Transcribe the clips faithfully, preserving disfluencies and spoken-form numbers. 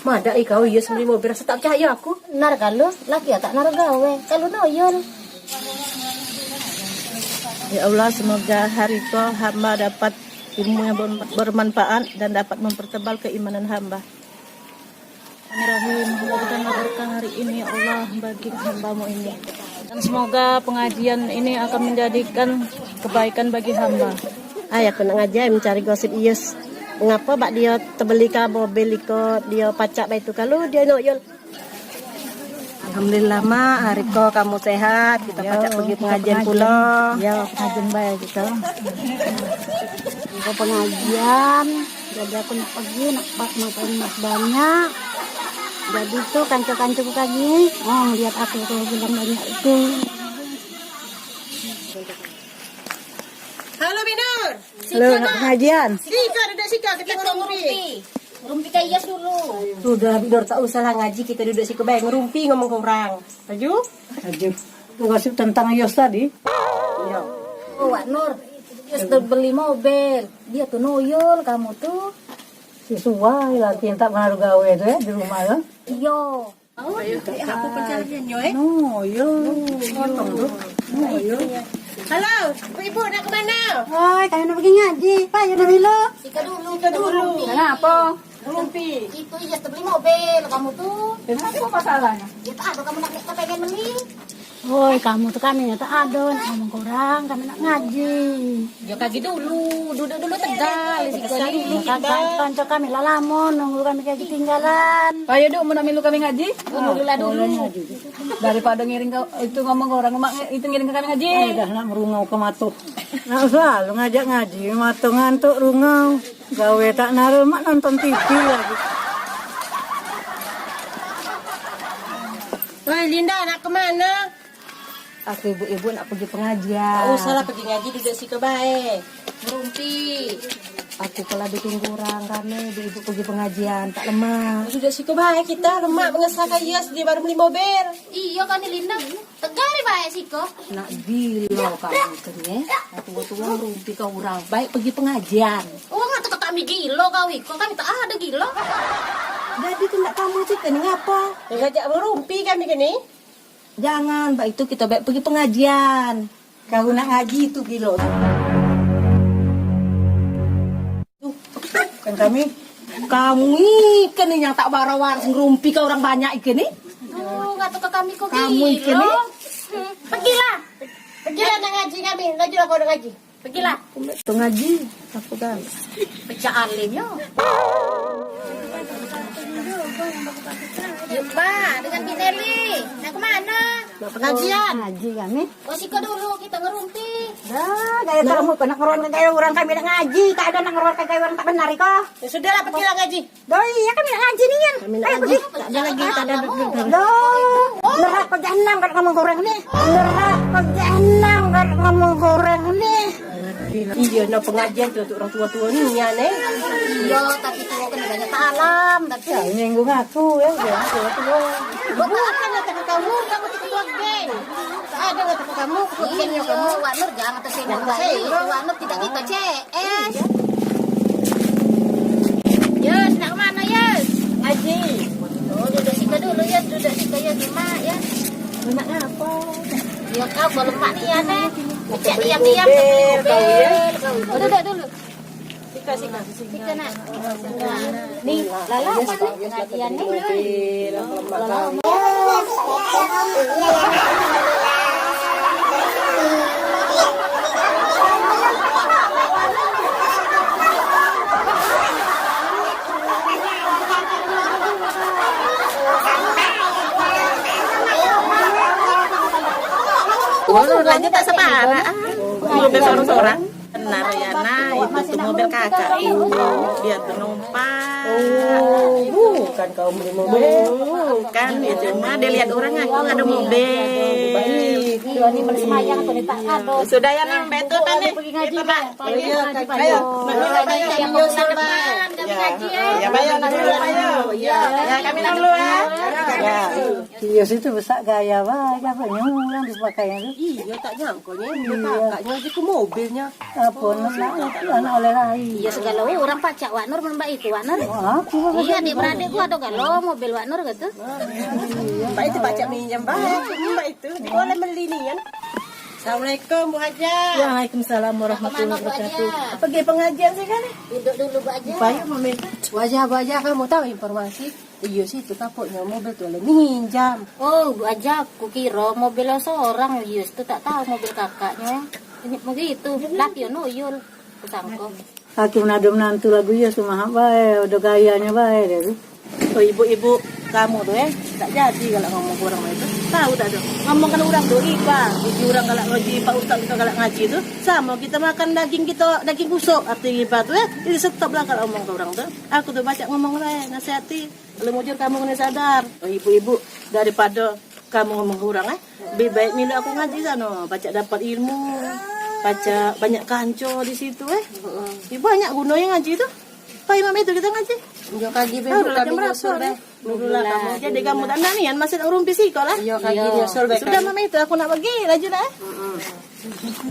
Madak ikau, iyo sembeli mobil, rasa tak percaya aku. Nar kalu, laki tak nar gawe, kalu noyol. Ya Allah, semoga hari ko hamba dapat ilmu yang ber- bermanfaat dan dapat mempertebal keimanan hamba. Bismillahirrahmanirrahim. Berikanlah berkah hari ini, ya Allah, bagi hambamu ini. Dan semoga pengajian ini akan menjadikan kebaikan bagi hamba. Ay, aku nak ngaji, ay, mencari gosip Iyus. Ngapa bak dia tebeli ka mobil iko, dia pacak bak itu kalu dia noyol. Alhamdulillah, Mak, hari ko kamu sehat, kita pacak pergi pengajian pulo. Yo, pengajian bae kita. Engko pengajian, jadi aku nak pergi, nak ba- makan banyak. Jadi tu kanca-kancaku kagi, oh, lihat aku tu bilang banyak itu. Halo, Binur. Halo, nak pengajian. Sika, duduk sika, kita ngerumpi. Ngerumpi ke Iyas dulu. Sudah, Binur, tak usah lah ngaji, kita duduk sika bae ngerumpi, ngomong ke orang. Laju? Laju. Gosip tentang Iyas tadi. Iya. Oh, Wak Nur, Iyas tu beli mobil. Dia tu noyol kamu tu. Sesuai lah, kita tak pernah gawe tu ya di rumah kan. Iyo. Oh, aku pencarian yo, eh. No, yo. Potong tu. No, yo. Halo, ibu-ibu nak ke mana? Oi, kami nak pergi ngaji. Pak, yo dulu. Sika dulu. Sika dulu. Kenapa? Ngerumpi. Itu Iyas tu beli mobil, kamu tu. Kenapa masalahnya? Ya tak ada, kamu nak, nak pengen beli. Oi, kamu tu kami tak ada, nak ngomong ke orang, kami nak ngaji. Ya kagi dulu, duduk dulu tegal di siko ni. Ya kan, kanca kami lah lamo nunggu kami kagi tinggalan. Payo duk, mun nak milu kami ngaji, nunggu lah dulu. Daripada ngiring kau itu ngomong ke orang, mak itu ngiring ke kami ngaji. Ay, dah nak merungau ke matuh. Nak selalu ngajak ngaji, matuh ngantuk rungau. Gawe tak naro, mak nonton T V lagi. Woi, Linda, nak ke mana? Aku ibu-ibu nak pergi pengajian. Tak usah lah pergi ngaji, duduk siko bae. Ngerumpi. Aku kalau ditunggu orang rame, ibu-ibu pergi pengajian, tak lemak. Duduk siko bae kita, lemak mengesah kaya sedih baru beli mobil. Iyo kan, Linda? Tegal bae siko. Nak gilo kamu kene. Tua-tua ngerumpi ke orang. Baik pergi pengajian. Orang kata kami gilo kau iko, kami tak ada gilo. Jadi tu nak kamu siko ni ngapa? Ngajak ngerumpi kami kene. Jangan, bak itu kita baik pergi pengajian. Kau nak ngaji tu gilo tu. Tuh, kan kami. Kamu ikan ni yang tak barawar ngerumpi ke orang banyak ikan ni. Tuh, kata ke kami kok kamu ikan ni. Hmm, pergilah. Pergilah nak ngaji kami. Laju lah kau nak ngaji. Pergilah. Tu ngaji, aku kan. Pecah alim yo. Yuk, Pak, dengan Bi Nelly. Nak ke mana? Nak pengajian. Ngaji kami. Oh, siko dulu, kita ngerumpi. Dah, gaya kamu kena keruan gaya orang kami nak ngaji, tak ada nak ngeruan gaya orang tak benar iko. Ya sudahlah, pergilah ngaji. Doi, ya kan nak ngaji ni kan. Kami nak ngaji. Tak ada lagi, tak ada duduk. Loh, neraka jahanam kalau ngomong ke orang ni. Neraka jahanam kalau ngomong ke orang ni. Iya, nak pengajian tu untuk orang tua-tua ni, ya, ni. Iya, tapi tua kena banyak salam, tapi ya, nyinggung aku ya, ya, tua-tua. Bukan kata kamu, kamu tu ketua geng. Tak ada kata kamu, ketua geng. Iya, kamu. Wak Nur jangan tersinggung baik. Wak Nur tidak kita cek. Eh. Yus, nak ke mana, Yus? Ngaji. Oh, duduk siko dulu, Yus. Duduk siko, Yus. Mak, Yus. Nak ngapa? Ya, kau kalau mak ni, ya, Nek. Cek diam-diam, mobil, kau, ya. Oh, duduk dulu. Siko, siko. Siko, nak. Ni, lala, pengajian ni. Wah, lagi tak separah. Ah. Mobil sorang-sorang. Benar ya, nah, itu tuh mobil kakak. Dia tuh numpang. Oh, bukan kau beli mobil. Bukan, itu mah dia lihat orang aku ada mobil. Baik. Ni beli sembahyang tu ni tak kado. Sudah ya, Nang, betul kan ni? Pergi ngaji, Pak. Ayo, ayo, ayo. Ya, ya, ayo, nak dulu, ayo. Ya, ayo, nak dulu, ayo. Ya, ya, kami nak dulu, ya. Ya. Iyo, situ besak gaya bae, apa nyurang dipakai tu. Iyo, tak nyangko ni. Iyo. Kakaknya aja ke mobilnya. Apa nak, nak, nak oleh lari. Iyo, segalo orang pacak Wak Nur men mbak itu, Wak Nur. Oh, aku. Iyo, adik beradik ku ado galo mobil Wak Nur kata. Mbak itu pacak minjam bae, mbak itu. Boleh beli ni kan. Assalamualaikum, Bu Hajah. Waalaikumsalam warahmatullahi wabarakatuh. Pergi pengajian sih kan? Duduk dulu, Bu Hajah. Payu meminta. Bu Hajah, Bu Hajah, kamu tahu informasi? Iyo, situ kapoknyo mobil tu oleh minjam. Oh, Bu Hajah, aku kiro mobil seorang. Iyo, situ tak tahu mobil kakaknyo. Ini begitu. Lah, Tio nuyul. Kusangko. Aku menado menantu lagu iyo, semahak bae, udah gayanya bae dia tu. Oh, ibu-ibu, kamu tu, eh, tak jadi kalau ngomong ke orang lain tu. Tahu tak tu? Ngomong ke orang tu, iba. Jadi orang galak ngaji, Pak Ustaz kita galak ngaji tu, sama kita makan daging kita, daging busuk, arti iba tu, eh. Jadi stop lah kalau ngomong ke orang tu. Aku tu baca ngomong bae, nasihati. Kalau mujur kamu kena sadar, oh, ibu-ibu, daripada kamu ngomong ke orang, eh, lebih baik milu aku ngaji sano, pacak dapat ilmu, pacak banyak kanco di situ, eh. Heeh. Ibu banyak guno yang ngaji tu. Pai mami tu kita ngaji. Yo, kaji be. Tahu lah, jam berapa deh? Dulu lah kamu. Jadi kamu tak nak nian masih nak rumpi siko lah. Yo, kaji nyusul be. Sudah mami tu aku nak pergi laju dah, eh. Heeh.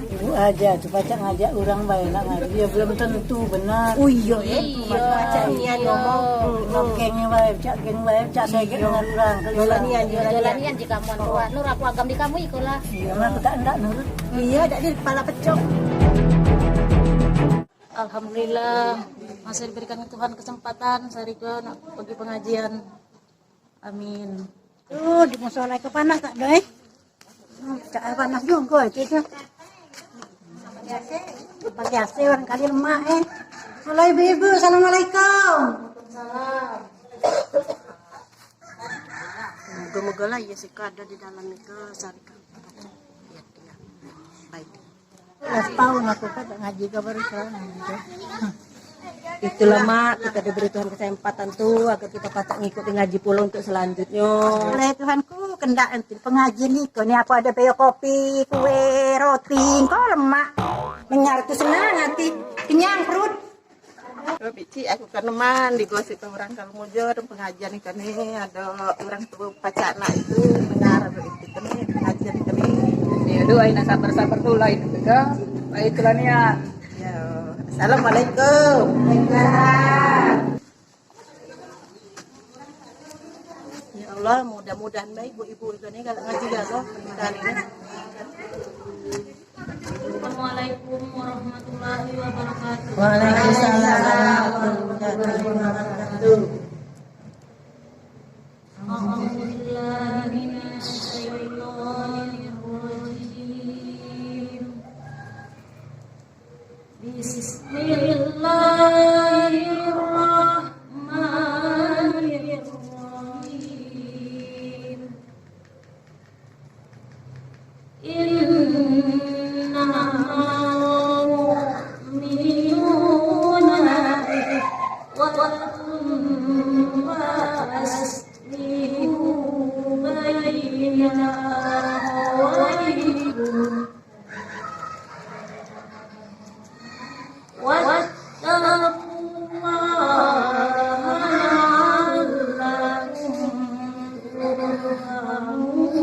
Ibu aja tu pacak ngajak orang bae nak ngaji. Dia belum tentu benar. Oh iyo, eh. Iyo. Pacak nian ngomong. Ngomong geng bae, pacak geng bae, pacak segek dengan orang. Jalanian, jalanian. Jalanian jika kamu tuan. Nur, aku agam di kamu iko lah. Iyo, aku tak ndak nurut. Iyo, dak di kepala pecok. Alhamdulillah, masih diberikan Tuhan kesempatan, Sarika nak pergi pengajian. Amin. Tuh, di musola itu panas tak, Doi? Hmm, cak panas juga itu, tuh. Pakai A C orang kali lemak, eh. Halo, ibu-ibu, assalamualaikum. Salam. Moga-moga lah, iya, Sarika ada di dalam itu, Sarika. Iya, iya. Baik. Belas tahun aku kan tak ngaji ke baru sekarang gitu. Itulah, Mak, kita diberi Tuhan kesempatan tu agar kita pacak ngikuti ngaji pulo untuk selanjutnya. Oleh Tuhanku, kendak enti pengajian ni, kau ni apa ada bayo kopi, kue, roti, kau lemak. Dengar tu senang hati, kenyang perut. Bicik aku kan neman digosip orang kalau mujur pengajian ikan ni ada orang tua pacak nak itu dengar itu ni pengajian ikan ni. Ya, doain sabar-sabar dulu lah itu ke. Baik, itulah niat. Ya. Assalamualaikum. Waalaikumsalam. Ya Allah, mudah-mudahan baik ibu-ibu itu ni kalau ngaji ya Allah. Assalamualaikum warahmatullahi wabarakatuh. Waalaikumsalam warahmatullahi wabarakatuh. A'udzubillahi minasyaitonirrajim. Bismillahirrahmanirrahim. إنما المؤمنون إخوة فأصلحوا بين أخويكم. واتقوا الله لعلكم ترحمون.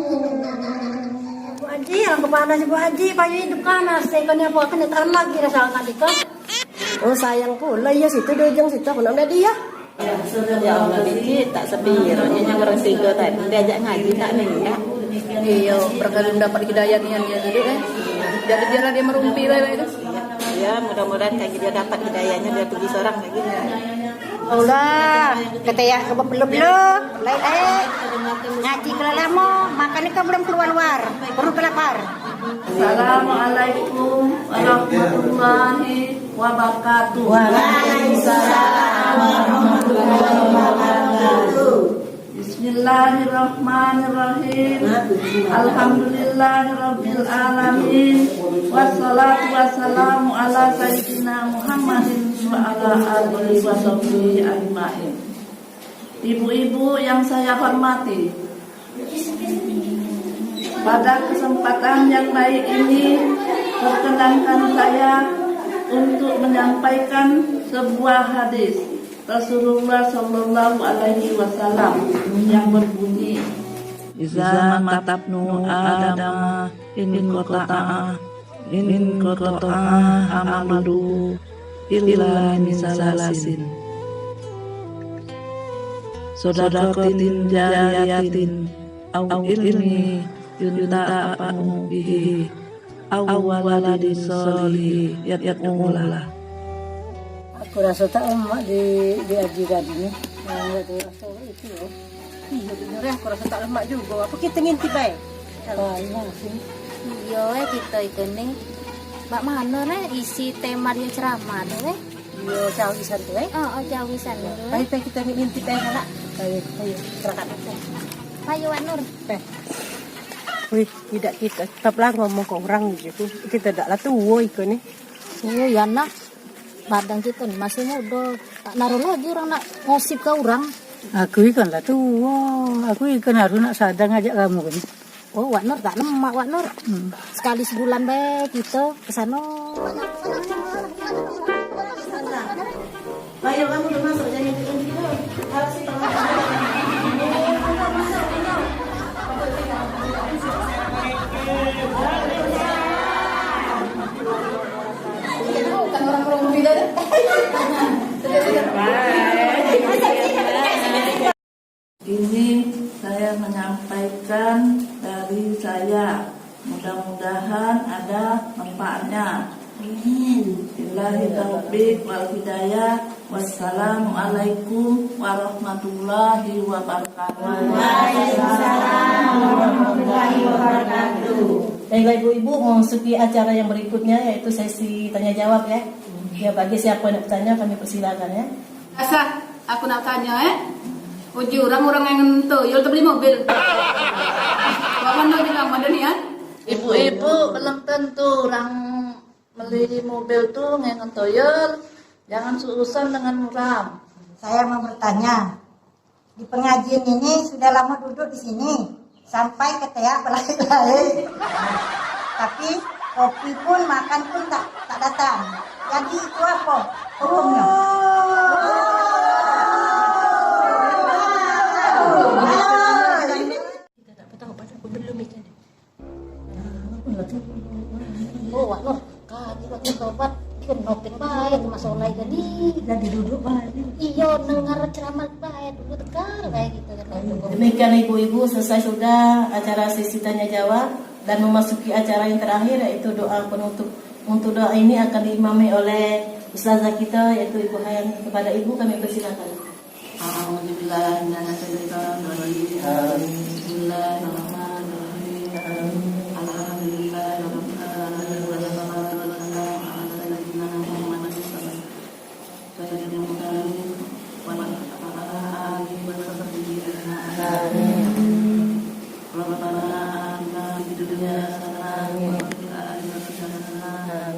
Bu Haji, yang kepala si Bu Haji, payu hidup kan, asik kan, apa kena tahan lagi rasa anak kita. Oh, sayang pula, iya situ, di ujung situ, aku nak beli dia. Ya Allah, Bicik, tak sepi. Rasanya orang tiga tadi diajak ngaji, tak nengok. Iyo, barangkali mendapat hidayah nian dia tadi, eh. Jadi biarlah dia merumpi bae-bae tu. Ya, mudah-mudahan kaki dia dapat hidayahnya, dia pergi seorang lagi. Allah, kata ya, belum-belum, lain, eh. Ngaji ke lama, makan ni kan belum keluar-luar, perut lapar. Assalamualaikum warahmatullahi wabarakatuh. Waalaikumsalam warahmatullahi wabarakatuh. Bismillahirrahmanirrahim. Alhamdulillahirabbil alamin. Wassalatu wassalamu ala sayyidina Muhammadin wa ala alihi wa sahbihi ajmain. Ibu-ibu yang saya hormati, Pada kesempatan yang baik ini, perkenankan saya untuk menyampaikan sebuah hadis Rasulullah Sallallahu Alaihi Wasallam yang berbunyi, "Iza matabnu Adam in qata'a, in qata'a amaluhu illa min salasin. Sadaqatin jariyatin au ilmi yuntafa'u bihi au waladin sholihin yad'u lah." Aku rasa tak lemak di, di Aji tadi ni. Nah, aku rasa itu loh. Iya bener ya, aku rasa tak lemak juga. Apa kita ngintip bae? Oh, iya sih. Iya, eh, kita itu nih. Mak mana nih isi tema dia ceramah tuh, eh? Iya, cawisan tuh, eh? Oh, oh, cawisan tuh, eh? Baik, baik, kita ngintip bae, nak. Baik, ayo, silakan. Ayo, Wak Nur. Eh. Wih, tidak kita. Tetaplah ngomong ke orang gitu. Kita dak lah tua ikut nih. Oh, ya, nak. Badan kita ni masih muda. Tak naruh lagi orang nak ngosip ke orang. Aku ikan lah tua. Aku ikan harus nak sadar ngajak kamu kan. Oh, Wak Nur tak lemak, Wak Nur. Hmm. Sekali sebulan bae kita ke sana. Ayo, kamu udah masuk, jangan ikut kita. Harus kita masuk. Bukan orang-orang muda deh. Ini saya menyampaikan dari saya. Mudah-mudahan ada manfaatnya. Amin. Billahi taufiq wal hidayah. Wassalamualaikum warahmatullahi wabarakatuh. Waalaikumsalam warahmatullahi wabarakatuh. Baiklah, ibu-ibu, memasuki acara yang berikutnya, yaitu sesi tanya jawab, ya. Ya, bagi siapa yang nak bertanya, kami persilakan, ya. Asah, aku nak tanya, eh. Uji orang, orang yang tuyul tu beli mobil. Wak mana bilang, mana ni, ya? Ibu-ibu, belum tentu orang beli mobil tu ngengon tuyul. Jangan seusan dengan orang. Saya mau bertanya, di pengajian ini sudah lama duduk di sini, sampai ke teak belahik-lahik. Tapi kopi pun, makan pun tak, tak datang. Jadi itu apa hukumnya? Kita tak tahu pada aku belum itu. Oh, Wak Nur, kami waktu tobat, kan noping bae, ke masolai tadi. Lagi duduk bae. Iyo, dengar ceramah bae, dulu tegar bae gitu kan. Demikian ibu-ibu, selesai sudah acara sesi tanya jawab dan memasuki acara yang terakhir, yaitu doa penutup. Untuk doa ini akan diimami oleh ustazah kita, yaitu Ibu Hayani. Kepada ibu kami persilakan. أعوذ بالله من الشيطان الرجيم. بسم الله الرحمن الرحيم. الحمد لله رب العالمين. والصلاة والسلام على سيدنا محمد سيد المرسلين وعلى آله وصحبه أجمعين. آمين. ربنا آتنا في الدنيا حسنة وفي الآخرة حسنة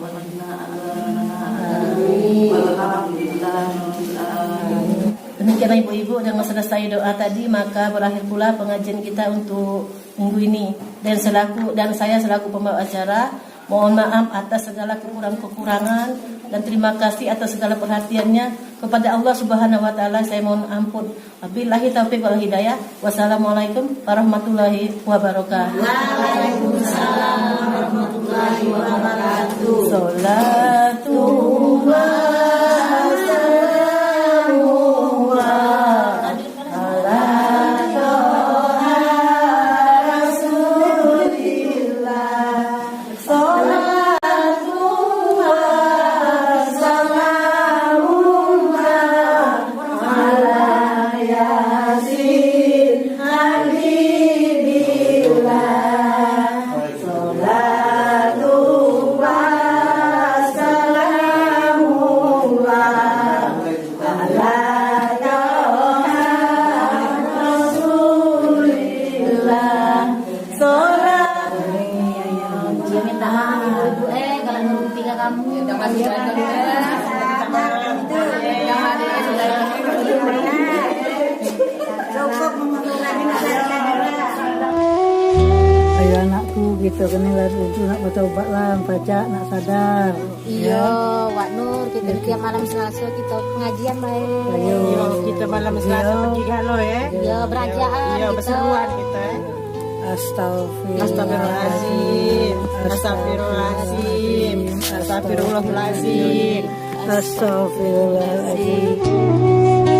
وقنا عذاب النار. والحمد لله رب العالمين. Demikianlah ibu-ibu, dengan selesai doa tadi, maka berakhir pula pengajian kita untuk minggu ini. Dan selaku, dan saya selaku pembawa acara, mohon maaf atas segala kekurangan dan terima kasih atas segala perhatiannya. Kepada Allah Subhanahu wa Ta'ala saya mohon ampun. Wabillahi taufiq wal hidayah. Wassalamualaikum warahmatullahi wabarakatuh. Waalaikumsalam warahmatullahi wabarakatuh. Salatu wa salamu ala taha rasulillah. Salatu wa salamu ala yasin habibillah. Salatu wa salamu ala taha rasulillah. Sholat. Minta maaf ibu-ibu, eh, kalau ngerumpi ke kamu. Cukup mengurangi masalah. Ayo anakku, kita kena lah duduk nak bertobat lah, pacak nak sadar. Iyo, Wak Nur, kita ni tiap malam Selasa kita pengajian bae. Ayo. Iyo, kita malam Selasa Iyo. Pergi galo ya. Iyo, berajaan Iyo, kita. Berseruan kita. Astagfirullah. Astagfirullahalazim. Astagfirullahalazim. Astagfirullahalazim. Astagfirullahalazim.